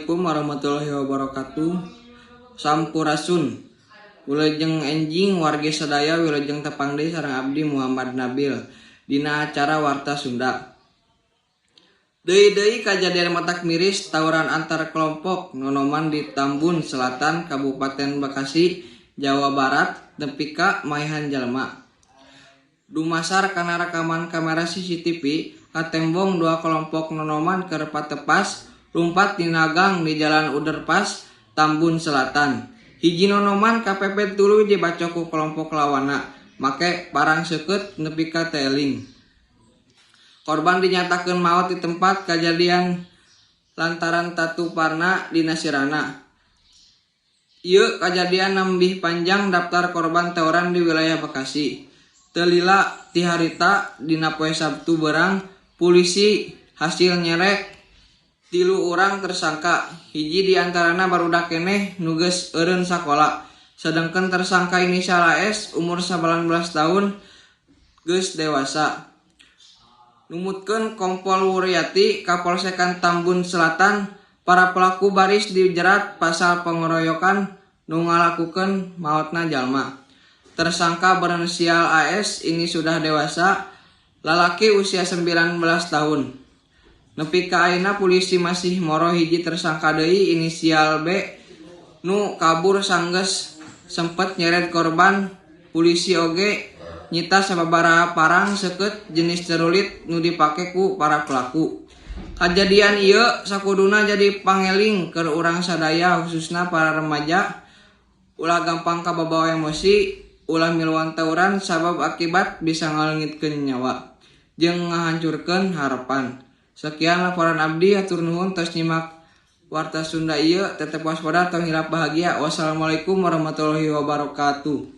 Assalamualaikum warahmatullahi wabarakatuh. Sampurasun. Wilujeng enjing wargi sadaya, wilujeng tepang deui sareng abdi Muhammad Nabil dina acara Warta Sunda. Deui-deui kajadian matak miris, tawuran antar kelompok nonoman di Tambun Selatan, Kabupaten Bekasi, Jawa Barat, nepi ka maehan jalma. Dumasar kana rekaman kamera CCTV, katembong dua kelompok nonoman keur patepas lumpat dina gang di Jalan Underpass, Tambun Selatan. Hiji nonoman kapepet tuluy dibacok ku kelompok lawanna make parang seukeut nepi ka teu eling. Korban dinyatakeun maot di tempat kajadian lantaran tatuparna dina sirahna. Ieu kajadian nambih panjang daftar korban tawuran di wilayah Bekasi. Teu lila ti harita, dina poe Sabtu beurang, pulisi hasil nyerek tilu urang tersangka. Hiji di antarana barudak keneh nu geus eureun sakola. Sedengkeun tersangka inisial AS umur 19 tahun geus dewasa. Numutkeun Kompol Wuryati, Kapolsekan Tambun Selatan, para pelaku baris dijerat pasal pengeroyokan nu ngalakukeun maotna jalma. Tersangka berinisial AS ini sudah dewasa, lalaki usia 19 tahun. Nepi ka ayeuna polisi masih moro hiji tersangka deui inisial B nu kabur sanggeus sempet nyeret korban. Polisi oge nyita sababaraha parang seukeut jenis cerulit nu dipake ku para pelaku. Kajadian ieu sakuduna jadi pangeling keur urang sadaya, khususna para remaja, ulah gampang kabawa emosi, ulah miluan tawuran, sabab akibat bisa ngaleungitkeun nyawa jeung ngahancurkeun harapan. Sekian laporan abdi, hatur nuhun tos nyimak Warta Sunda ieu. Tetep waspada, tong hilap bahagia. Wassalamualaikum warahmatullahi wabarakatuh.